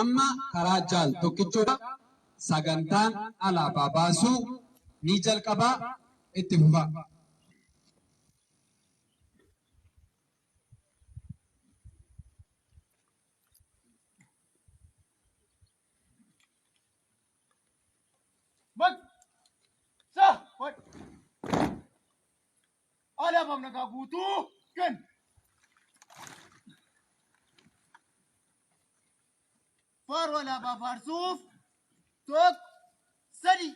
Amma karaa Jaal Tokkichoodha sagantaan alaabaa baasuu ni jalqaba itti fufaa. Bak! Sa! Bak! Alaabaaf nagaa guutuu kenna. Faaruu alaabaa faarsuuf tokko sadi.